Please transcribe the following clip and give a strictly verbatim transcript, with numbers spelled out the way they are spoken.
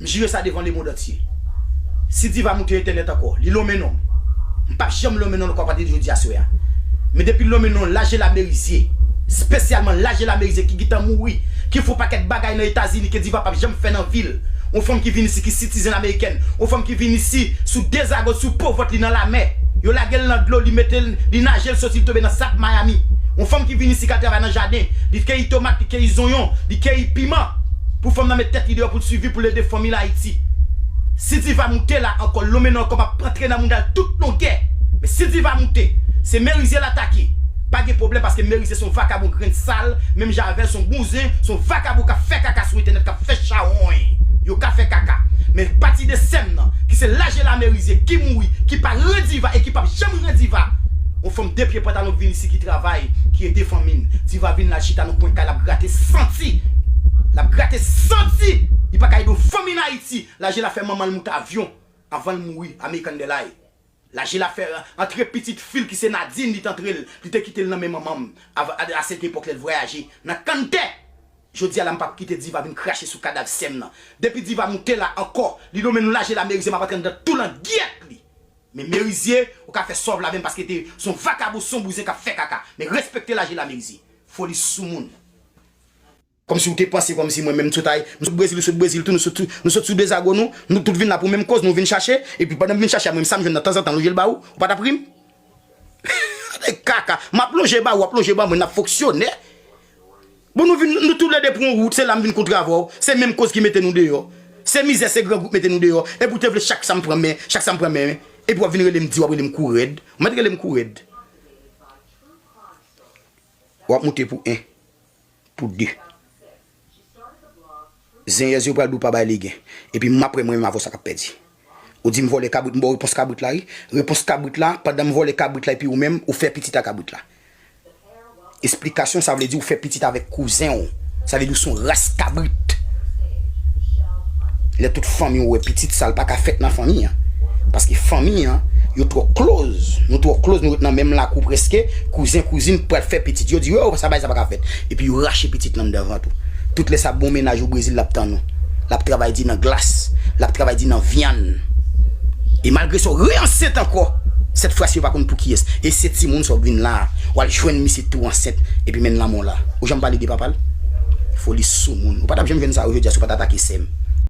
Jire sa devan lemonn antye. Si Diva moute entènèt ankò, li lonmen non m. M p ap janm lonmen non l ankò apati de jodi a swè a. Men depi l lonmen non Lajela Merizye, espesyalman Lajela Merizye ki gentan mouri, ki fè yon pakèt bagay nan Etazini ke Diva p ap janm fè nan vi l. Yon fanm ki vin isi ki sitizen amerikèn, yon fanm ki vin isi sou dezagòd, sou po vant li nan lamè. Yo lage l nan dlo, li mete l, li naje l soti, li tonbe nan sab Miami. Yon fanm ki vin isi k al travay nan jaden, li keyi tomat, li keyi zonyon, li keyi piman. Pou fanm nan met tèt li deyò pou l siviv, pou l ede fanmi l Ayiti. Si Diva moute la ankò, lonmen non ankò m ap antre nan mouda l tout longè. Men si Diva moute, se Merizye l atake. Pa gen pwoblèm paske Merizye se yon vakabon grenn sal, menm jan avè l se yon bouzen, se yon vakabon k ap fè kaka sou entènèt, k ap fè chawony. Yo ka fè kaka. Men pati de sè m nan, ki se Lajela Merizye, ki mouri, ki pa ren Diva e ki p ap janm ren Diva. Yon fanm de pye pantalon k vin isi ki travay, ki ede fanmi n. Diva vin la chita nan kwen kay, l ap grate santi. L ap grate santi. Li pa ka ede yon fanmi n Ayiti. Lajela fè manman l moute avyon. Avan l mouri, American Airlines. Lajela fè antre pitit fi l ki se Nadine, li t antre l, li te kite l nan men manman m. Avan, a, a sèt epòk lè l vwayaje nan kanntè. Jodi a la, m p ap kite Diva vin krache sou kadav sè m nan. Depi Diva moute la ankò, li lonmen non Lajela Merizye, m ap antre anndan tou langyèt li. Men Merizye, ou ka fè sa w vle avè m paske te se yon vakabon, se yon bouzen k ap fè kaka. Men respekte Lajela Merizye. Foli sou moun. Kòmsi w te panse kòmsi mwen menm m sot ay, m sot Brezil, ou sot Brezil tou, nou sot, nou sot sou dezagò nou, nou tout vin la pou menm kòz, nou vin chache, epi pandan m vin chache a mwen menm sa m jwenn nan tanzantan lonje l ba ou, ou pa t ap ri m? Kaka, m ap lonje ba ou, w ap lonje ba mwen, n ap fonksyone. Bon, nou vin, nou toulède pran yon wout, se la m vin kontre avè w, se menm kòz ki mete nou deyò. Se mizè, se grangou k mete nou deyò. Epi w te vle chak sa m pran men, chak sa m pran men, epi w ap vin rele m di, w ap rele m kou rèd. Ou mèt rele m kou rèd. W ap moute pou en, pou de. Zenyèz yo pral di w pa bay legen. Epi m ap wè mwen menm avè w sa k ap pèdi. Ou di m vòlè kabrit, m ba w repons kabrit la, wi. Repons kabrit la, pandan m vòlè kabrit la, epi ou menm, ou fè pitit a kabrit la. Esplikasyon, sa vle di ou fè pitit avèk kouzen w. Sa vle di ou se yon ras kabrit. Lè tout fanmi w wè pitit, sa l pa ka fèt nan fanmi an. Paske fanmi an, yo twò close. Nou twò close, nou ret nan menm lakou prèske. Kouzen, kouzin pral fè pitit. Yo di, yo, sa bagay sa pa ka fèt. Epi yo rache pitit lan anndan vant ou. Tout lè sa bon mennaj ou Brezil, l ap tann ou. L ap travay di nan glas. L ap travay di nan vyann. E malgre sa, w re ansent ankò. Sèt fwa si yo pa konn pou kiyès. E se timoun sa w vin la. W al jwenn misye tou ansent. Epi menm lanmò la. Ou janm pale de papa l? Foli sou moun. Ou pa t ap janm jwenn sa yo jodi a si w pa t atake sè m.